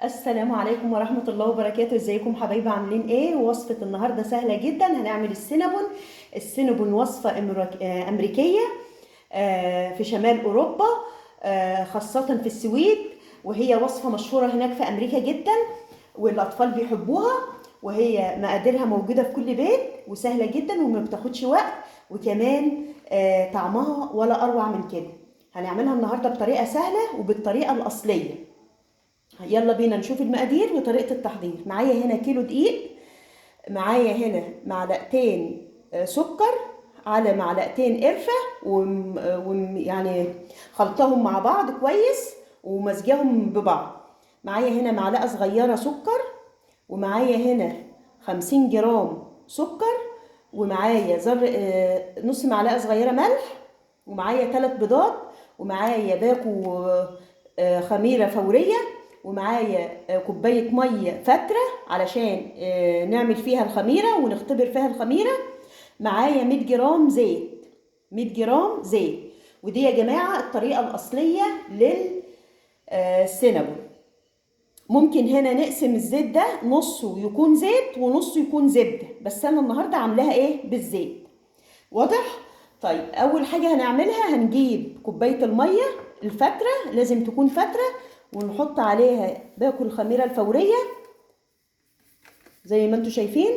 السلام عليكم ورحمة الله وبركاته. ازيكم حبايبي، عاملين ايه؟ وصفة النهاردة سهلة جدا، هنعمل السينابون. السينابون وصفة امريكية في شمال اوروبا، خاصة في السويد، وهي وصفة مشهورة هناك في امريكا جدا والاطفال بيحبوها، وهي مقاديرها موجودة في كل بيت وسهلة جدا وما بتاخدش وقت، وكمان طعمها ولا اروع من كده. هنعملها النهاردة بطريقة سهلة وبالطريقة الأصلية. يلا بينا نشوف المقادير وطريقة التحضير. معايا هنا كيلو دقيق، معايا هنا معلقتين سكر على معلقتين قرفة، يعني خلطهم مع بعض كويس ومزجهم ببعض. معايا هنا معلقة صغيرة سكر، ومعايا هنا 50 جرام سكر، ومعايا نص معلقة صغيرة ملح، ومعايا 3 بيضات، ومعايا باكو خميرة فورية، ومعايا كوباية مية فاترة علشان نعمل فيها الخميرة ونختبر فيها الخميرة. معايا 100 جرام زيت، 100 جرام زيت. ودي يا جماعة الطريقة الأصلية للسينابون. ممكن هنا نقسم الزيت ده، نصه يكون زيت ونصه يكون زبدة، بس أنا النهاردة عاملاها إيه؟ بالزيت. واضح؟ طيب أول حاجة هنعملها، هنجيب كوباية المية الفاترة، لازم تكون فاترة، ونحط عليها باكو الخميرة الفورية زي ما انتوا شايفين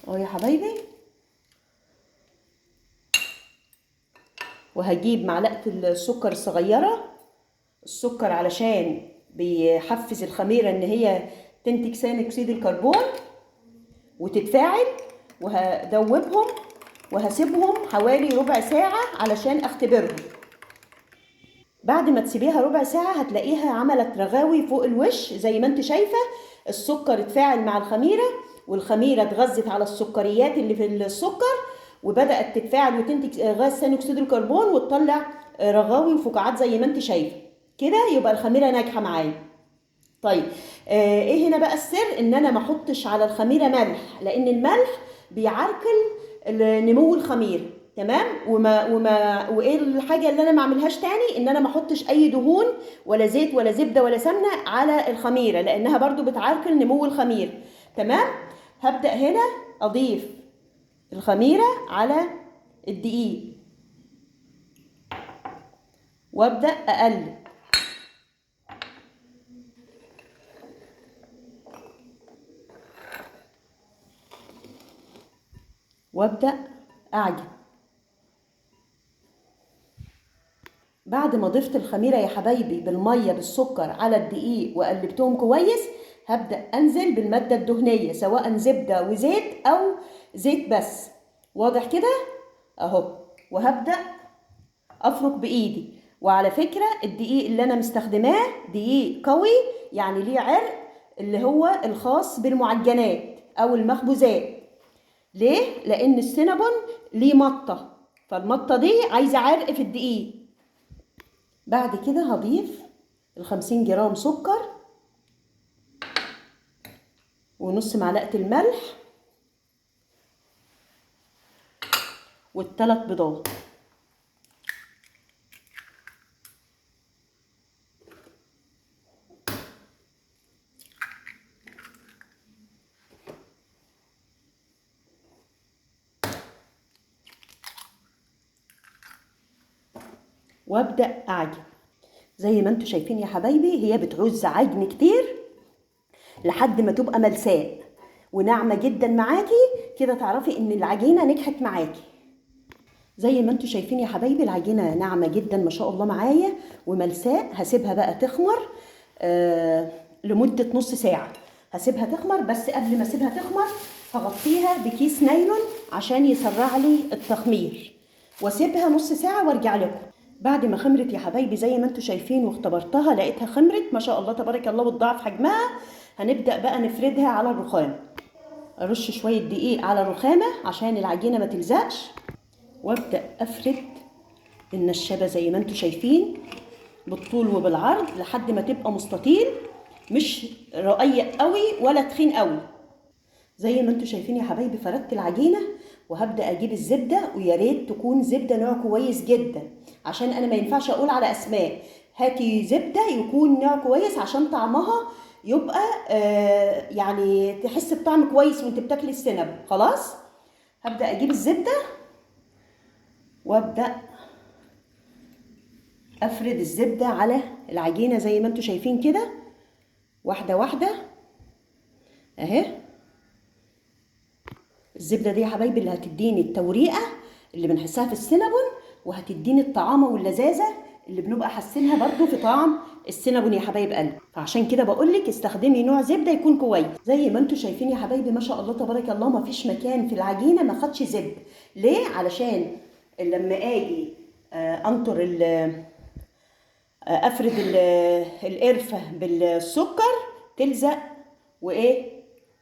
اهو يا حبايبي. وهجيب معلقة السكر الصغيرة، السكر علشان بيحفز الخميرة ان هي تنتج ثاني اكسيد الكربون وتتفاعل، وهدوبهم وهسيبهم حوالي ربع ساعة علشان اختبرهم. بعد ما تسيبيها ربع ساعة هتلاقيها عملت رغاوي فوق الوش زي ما انت شايفة. السكر اتفاعل مع الخميرة، والخميرة اتغذت على السكريات اللي في السكر، وبدأت تتفاعل وتنتج غاز ثاني اكسيد الكربون وتطلع رغاوي وفقاعات زي ما انت شايفة كده. يبقى الخميرة ناجحة معايا. طيب ايه هنا بقى السر؟ ان انا ما احطش على الخميرة ملح، لان الملح بيعركل نمو الخميرة. تمام؟ وايه الحاجة اللي انا ما اعملهاش تاني؟ ان انا ما احطش اي دهون ولا زيت ولا زبدة ولا سمنة على الخميرة، لانها برضو بتعركل نمو الخميرة. تمام؟ هبدأ هنا اضيف الخميرة على الدقيق وابدأ اقلب. وابدأ اعجن. بعد ما ضفت الخميرة يا حبايبي بالمية بالسكر على الدقيق وقلبتهم كويس، هبدأ انزل بالمادة الدهنية سواء زبدة وزيت او زيت بس. واضح كده اهو. وهبدأ افرك بايدي. وعلى فكرة الدقيق اللي انا مستخدماه دقيق قوي، يعني ليه عرق اللي هو الخاص بالمعجنات او المخبوزات. ليه؟ لان السينابون ليه مطة، فالمطة دي عايزة عرق في الدقيق. بعد كده هضيف 50 جرام سكر ونص معلقة الملح والتلات بيضات. وابدأ اعجن. زي ما انتوا شايفين يا حبايبي هي بتعوز عجن كتير لحد ما تبقى ملساء وناعمة جدا معاكي كده، تعرفي ان العجينة نجحت معاكي. زي ما انتوا شايفين يا حبايبي العجينة ناعمة جدا ما شاء الله معايا وملساء. هسيبها بقى تخمر لمدة نص ساعة. هسيبها تخمر، بس قبل ما اسيبها تخمر هغطيها بكيس نايلون عشان يسرع لي التخمير، واسيبها نص ساعة وارجع لكم. بعد ما خمرت يا حبايبي زي ما انتوا شايفين واختبرتها لقيتها خمرت ما شاء الله تبارك الله وتضاعف حجمها. هنبدأ بقى نفردها على الرخام. ارش شوية دقيق على الرخامة عشان العجينة ما تلزقش، وابدأ افرد النشابة زي ما انتوا شايفين بالطول وبالعرض لحد ما تبقى مستطيل، مش رقيق قوي ولا تخين قوي. زي ما انتوا شايفين يا حبايبي فردت العجينة وهبدا اجيب الزبدة، ويا ريت تكون زبدة نوع كويس جدا، عشان انا ما ينفعش اقول على اسماء. هاتي زبدة يكون نوع كويس عشان طعمها يبقى يعني تحس بطعم كويس وانت بتاكلي السينابون. خلاص هبدا اجيب الزبدة وابدا افرد الزبدة على العجينة زي ما انتم شايفين كده، واحدة واحدة اهي. الزبدة دي يا حبايبي اللي هتديني التوريقه اللي بنحسها في السينابون، وهتديني الطعامه واللذاذه اللي بنبقى حاسينها برضو في طعم السينابون يا حبايب قلبي. فعشان كده بقولك استخدمي نوع زبدة يكون كويس. زي ما انتم شايفين يا حبايبي ما شاء الله تبارك الله، ما فيش مكان في العجينة ما خدش زبدة. ليه؟ علشان لما اجي انطر افرد القرفه بالسكر تلزق وايه،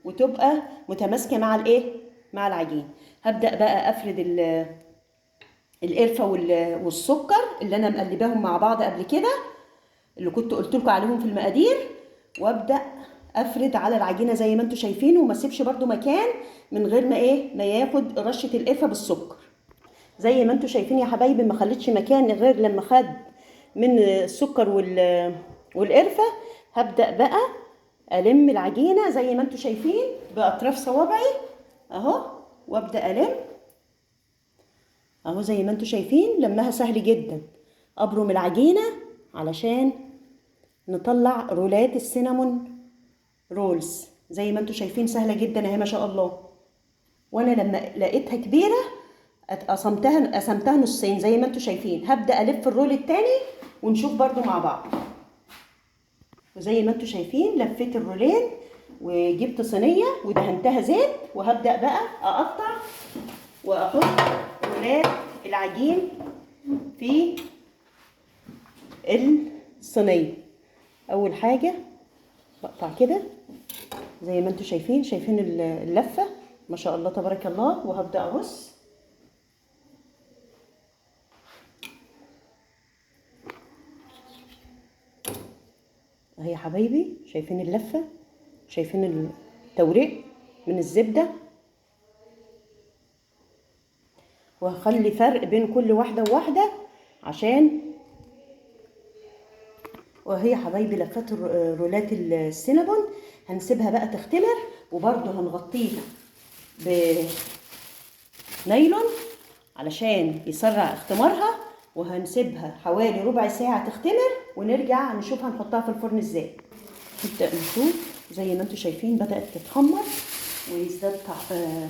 وتبقى متماسكة مع الايه، مع العجين. هبدا بقى افرد القرفه والسكر اللي انا مقلباهم مع بعض قبل كده، اللي كنت قلت لكم عليهم في المقادير، وابدا افرد على العجينة زي ما انتم شايفين، وما اسيبش برده مكان من غير ما ايه، ما ياخد رشه القرفه بالسكر. زي ما انتم شايفين يا حبايبي ما خليتش مكان غير لما خد من السكر والقرفه. هبدا بقى الم العجينة زي ما انتم شايفين باطراف صوابعي اهو، وابدا الم اهو زي ما انتم شايفين. لمها سهل جدا. ابرم العجينة علشان نطلع رولات ال cinnamon rolls زي ما انتم شايفين، سهلة جدا اهي ما شاء الله. وانا لما لقيتها كبيرة قسمتها نصين زي ما انتم شايفين. هبدا الف ال roll التاني ونشوف برضو مع بعض. وزي ما انتم شايفين لفيت الرولين وجبت صينية ودهنتها زيت، وهبدا بقى اقطع واحط رولات العجين في الصينية. اول حاجة بقطع كده زي ما انتم شايفين، شايفين اللفة ما شاء الله تبارك الله. وهبدا ارص اهي يا حبايبي، شايفين اللفة، شايفين التوريق من الزبدة. وهخلي فرق بين كل واحدة وواحدة عشان. وهي حبايبي لفات رولات السينابون هنسيبها بقى تختمر، وبرده هنغطيها بنايلون علشان يسرع اختمارها، وهنسيبها حوالي ربع ساعة تختمر، ونرجع نشوف هنحطها في الفرن ازاي. نبدأ نشوف زي ما انتم شايفين بدأت تتخمر ويزداد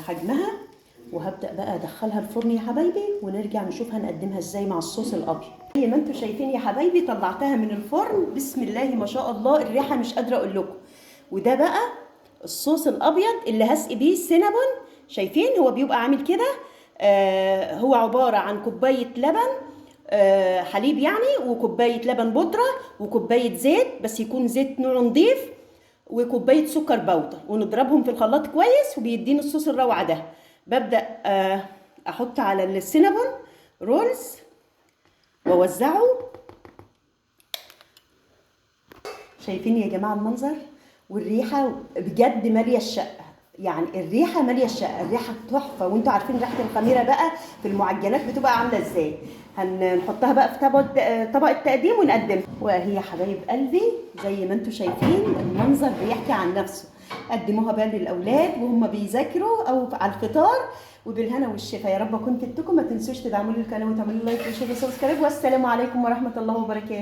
حجمها. وهبدأ بقى ادخلها الفرن يا حبايبي، ونرجع نشوف هنقدمها ازاي مع الصوص الابيض. زي ما انتم شايفين يا حبايبي طلعتها من الفرن، بسم الله ما شاء الله، الريحة مش قادرة اقول لكم. وده بقى الصوص الابيض اللي هسقي بيه السينابون. شايفين هو بيبقى عامل كده، هو عبارة عن كوباية لبن حليب يعني، وكوبايه لبن بودره، وكوبايه زيت بس يكون زيت نوعه نضيف، وكوبايه سكر بودر، ونضربهم في الخلاط كويس وبيديني الصوص الروعة ده. ببدا احط على ال cinnamon rolls واوزعه. شايفين يا جماعة المنظر والريحه بجد ماليه الشقة، يعني الريحة ماليه الشقة، الريحة تحفة. وانتوا عارفين ريحه الخميره بقى في المعجنات بتبقى عامله ازاي. هنحطها بقى في طبق التقديم ونقدمها. وهي حبايب قلبي زي ما انتوا شايفين المنظر بيحكي عن نفسه. قدموها بقى للاولاد وهم بيذاكروا او على الفطار، وبالهنا والشفا يا رب اكون فدتكم. ما تنسوش تدعموا لي القناة وتعملوا like و share و subscribe، والسلام عليكم ورحمة الله وبركاته.